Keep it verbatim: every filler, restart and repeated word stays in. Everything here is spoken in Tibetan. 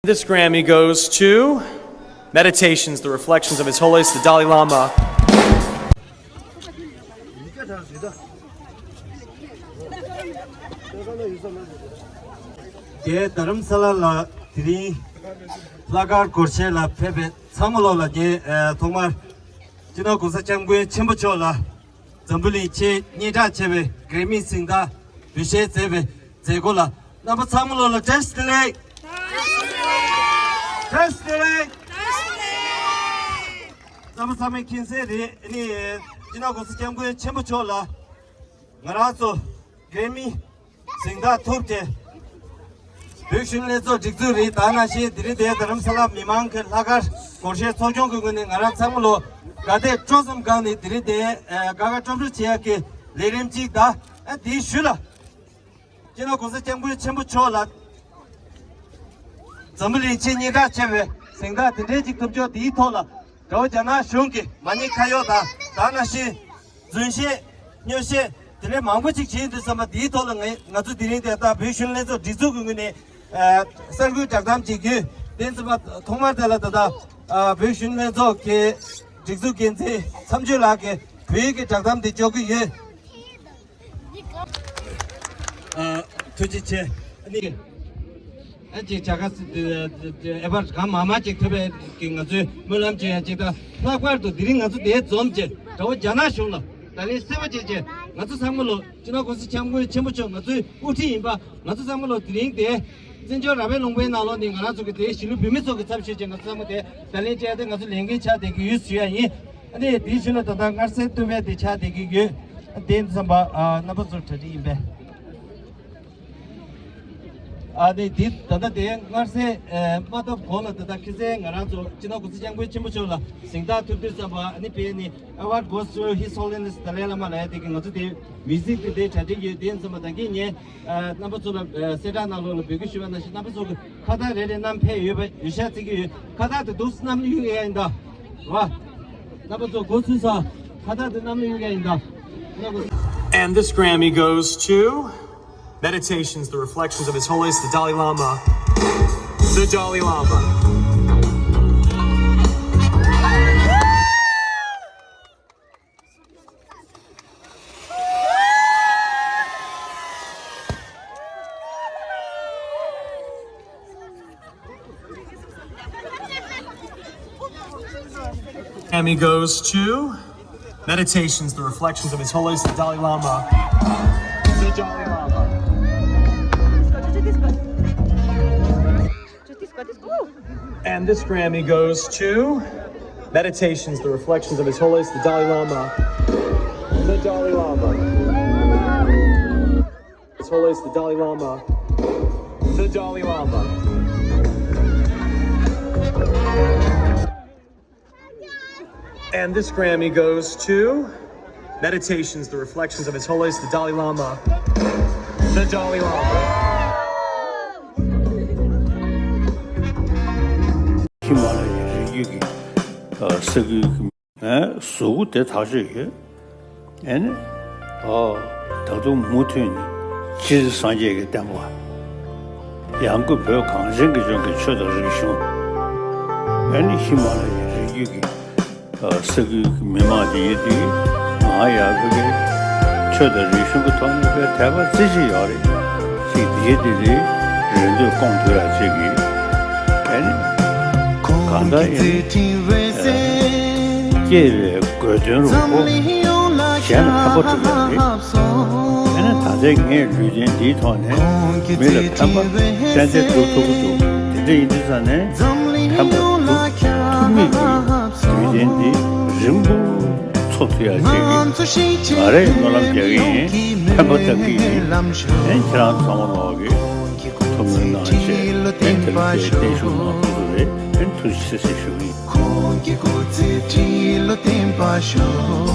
This Grammy goes to Meditations, the Reflections of His Holiness the Dalai Lama. དེ་རྡ་རམ་ས་ལ་ལ་དེ་རིང་ལྷག་དཀར་སྒོར་གཞས་ལ་ཕེབས་པའི་ཚང་མ་ལོ་ལ་ངས་ཨ་ཐོག་མར་སྤྱི་ནོར་༸གོང་ས་༸སྐྱབས་མགོན་ཆེན་པོ་མཆོག་ལ་འཛམ་བུ་གླིང་ཆེས་སྙན་གྲགས་ཆེ་བའི་གྷ་རེ་མི་གཟེངས་རྟགས་འབུལ་བཞེས་མཛད་པའི་མཛད་སྒོ་ལ་རྣམ་པ་ཚང་མ་ལོ་ལ་བཀྲ་ཤིས་བདེ་ལེགས། བཀྲ་ཤིས་བདེ་ལེགས། རྣམ་པ་ཚང་མས་མཁྱེན་གསལ་རེད། ཨ་ནི་སྤྱི་ནོར་༸གོང་ས་༸སྐྱབས་མགོན་ཆེན་པོ་མཆོག་ལ་ང་རང་ཚོ་གྷ་རེ་མི་གཟེངས་རྟགས་ཐོབ་སྟེ། བོད་གཞོན་ལྷན་ཚོགས་སྒྲིག་འཛུགས་རེད། ད་ནང་བཞིན་དེ་རིང་འདིར་རྡ་རམ་ས་ལ་མི་མང་གི་ལྷག་དཀར་སྒོར་གཞས་ཚོགས་ཆུང་གི་ངོས་ནས་ང་རང་ཚང་མ་ལོ་དགའ་དད་སྤྲོ་གསུམ་སྒང་ནས་དེ་རིང་འདིར་ཨ་དགའ་དགའ་སྤྲོ་སྤྲོ་བྱེད་ཡག་གི་ལས་རིམ་གཅིག་དང་། ཨ་དེའི་ཤུལ་ལ་སྤྱི་ནོར་༸གོང་ས་༸སྐྱབས་མགོན་ཆེན་པོ་མཆོག་ལ་འཛམ་བུ་གླིང་ཆེས་སྙན་གྲགས་ཆེ་བའི་གཟེངས་རྟགས་དེ་འདྲའི་ཅིག་ཐོབ་ཕྱོགས་དེའི་ཐོག་ལ་དགྲ་བོ་རྒྱ་ནག་གཞུང་གིས་མ་ཉེས་ཁ་གཡོག་དང་། ད་ནང་བཞིན་རྫུན་བཤད། སྨྱོ་བཤད། དེ་འདྲའི་མང་པོ་ཅིག་བྱས་འདུག་བསམ་པ་དེའི་ཐོག་ལ་ངས་ང་ཚོ་དེ་རིང་དེ་ལྟར་བོད་གཞོན་ལྷན་ཚོགས་སྒྲིག་འཛུགས་ཀྱི་ངོས་ནས་ཨ་གསར་འགོད་བསྒྲགས་གཏམ་ཅིག་ཡོད། དེ་ཚོ་མ་ཐོག་མར་དེ་ལ་ད་ལྟ་ཨ་བོད་གཞོན་ལྷན་ཚོགས་ཀྱི་སྒྲིག་འཛུགས་འགན་འཛིན་མཚམས་གཅོད་ལགས་ཀྱིས་བོད་ཡིག་གི་བསྒྲགས་གཏམ་དེ་འཇོག་གི་ཡོད། ཨ་ཐུགས་རྗེ་ཆེ། ཨ་ནི། ཨ་ཅིག་བྱ་དགའ་ཨེ་བར་གང་མང་མང་ཅིག་ཐོབ་པའི་གི་ང་ཚོའི་སྨོན་ལམ་བྱེད་ཡ་ཅིག་དང་། ལྷག་པར་དུ་དེ་རིང་ང་ཚོ་འདིར་འཛོམས་བྱས་དགྲ་བོ་རྒྱ་ནག་གཞུང་ལ་ད་ལན་གསོལ་བ་བྱས་བྱས་ང་ཚོ་ཚང་མ་ལོ་སྤྱི་ནོར་༸གོང་ས་༸སྐྱབས་མགོན་ཆེན་པོ་མཆོག་ང་ཚོའི་དབུ་ཁྲིད་ཡིན་པ། ང་ཚོ་ཚང་མ་ལོ་དེ་རིང་དེ་བཙན་བྱོལ་ར་བའི་ལུང་པའི་ནང་ལོགས་ནས་ང་རང་ཚོ་གི་དེ་གཞིས་ལུས་བོད་མི་ཚོ་གི་ཚབ་ཞུས་བྱས་ང་ཚོ་ཚང་མ་དེ་ད་ལན་བཅར་ཏེ་ང་ཚོ་ལས་འགན་ཆགས་བསྡད་ཀྱི་ཡོད་ཞུ་ཡ་ཡིན། ཨ་ནི་དེའི་ཤུལ་ལ་ད་ལྟ་མངར་ཟས་སྟོན་པའི་དེ་ཆགས་བསྡད་ཀྱི་ཡོད། དེ་ཡིན་དུས་ཙམ་པ་ཨ་རྣམ་པ་ཚོར་གྲ་སྒྲིག་ཡིན་པས། ཨ་ནི་དེ་ད་ལྟ་དེ་མངར་ཟས་ཨ་མ་བཏབ་གོང་ལ་ད་ལྟ་ཁ་སང་ང་རང་ཚོ་སྤྱི་ནོར་༸གོང་ས་༸སྐྱབས་མགོན་ཆེན་པོ་མཆོག་ལ་གཟེངས་རྟགས་ཐོབ་དུས་ཙམ་པ་ཨ་ནི་དཔེ་ནི་Award goes to His Holiness Dalai Lama ལབ་ཡ་དེ་གི་ང་ཚོ་དེ་མིའུ་ཛིག་དེ་དེ་གྲ་སྒྲིག་ཡོད། དེ་ཡིན་ཙམ་པ་ད་གིན་ངས་ཨ་རྣམ་པ་ཚོ་ལ་ཨ་གསལ་བསྒྲགས་ནང་ལོགས་ལ་འབོད་སྐུལ་ཞུས་པ་ནང་བཞིན་རྣམ་པ་ཚོ་གི་ཁ་བཏགས་རེ་རེ་བསྣམས་ཕེབས་ཡོད་པ་ཡོད་ཤག་བརྩི་གི་ཡོད། ཁ་བཏགས་དེ་འདུག་སེ་བསྣམས་གཡུག་ཡ་ཡིན་ད། རེད་བ། རྣམ་པ་ཚོ་འགོ་ཚུགས་ས་ཁ་བཏགས་དེ་བསྣམས་གཡུག་ཡ་ཡིན་ད། རྣམ་པ་ཚོ། And this Grammy goes to Meditations, the Reflections of His Holiness the Dalai Lama. The Dalai Lama. Emmy goes to Meditations, the Reflections of His Holiness the Dalai Lama. The Dalai Lama. And this Grammy goes to Meditations, the Reflections of His Holiness the Dalai Lama. The Dalai Lama. His Holiness the Dalai Lama. The Dalai Lama. And this Grammy goes to Meditations, the Reflections of His Holiness the Dalai Lama. The Dalai Lama. ཧི་མ་ལ་ཡའི་རི་རྒྱུད་ཀྱི་ས་ཁུལ་གྱི་གཟུགས་པོ་དེ་ཐག་ཆོད་ཡོད། ཨེ་ནི། ཨོ། ད་དུང་མུ་མཐུད་ནས་སྤྱིར་སངས་རྒྱས་ཀྱི་བསྟན་པ། ཡང་སྒོས་བོད་གངས་ཅན་གྱི་ལྗོངས་ཀྱི་ཆོས་དང་རིག་གཞུང་། ཨེ་ནི་ཧི་མ་ལ་ཡའི་རི་རྒྱུད་ཀྱི་ས་ཁུལ་གྱི་མི་མང་དེ་ཡིན་དུས་ང་ཡག་གི་ཆོས་དང་རིག་གཞུང་གི་ཐོག་ནས་དཔེ་དད་པ་རྩེ་གཅིག་ཡོད་རེད། ཅིག་དེ་དེ་ལས་རེ་འདོད་སྐོང་ཐུབ་ཡ་ཅིག་གིས་ཨེ་ནི་གང་ལྟར་ཨེ་ནི་སྐྱེས་པའི་དགོས་དོན་རུ་གོ་གཞན་ལ་ཕན་པ་སྒྲུབ་ཡ་རེད། ཨེ་ནི་ད་ལྟའི་ངས་ལུས་རྟེན་འདིའི་ཐོག་ནས་མི་ལ་ཕན་པ་ཏན་ཏན་སྒྲུབ་ཐུབ་ཀྱི་འདུག་དེ་འདྲ་ཡིན་དུས་ཙང་ནས་ཕན་པ་སྒྲུབ་ཐུབ་མིན་གྱི་ལུས་རྟེན་འདི་རིང་པོ་འཚོ་ཐུབ་ཡ་ཅིག་གི་ང་རས་སྨོན་ལམ་རྒྱག་གི་ཡིན། ཕན་པ་བཏབ་ཀྱི་ཡིན། ཨེ་ཁྱེད་རང་ཚང་མ་ལོག་གི་ཐུགས་སྨོན་གནང་བྱས་ཨེ་དེ་རིང་འདིར་བརྟན་བཞུགས་གནང་ཐུབ་ཐུབ་རེད། ཨེ་ཐུགས་རྗེ་ཆེ་ཞུ་གི་ཡིན། ཁོང་གི་སྐུ་ཚེ་ཁྲི་ལོ་བརྟན་པར་ཤོག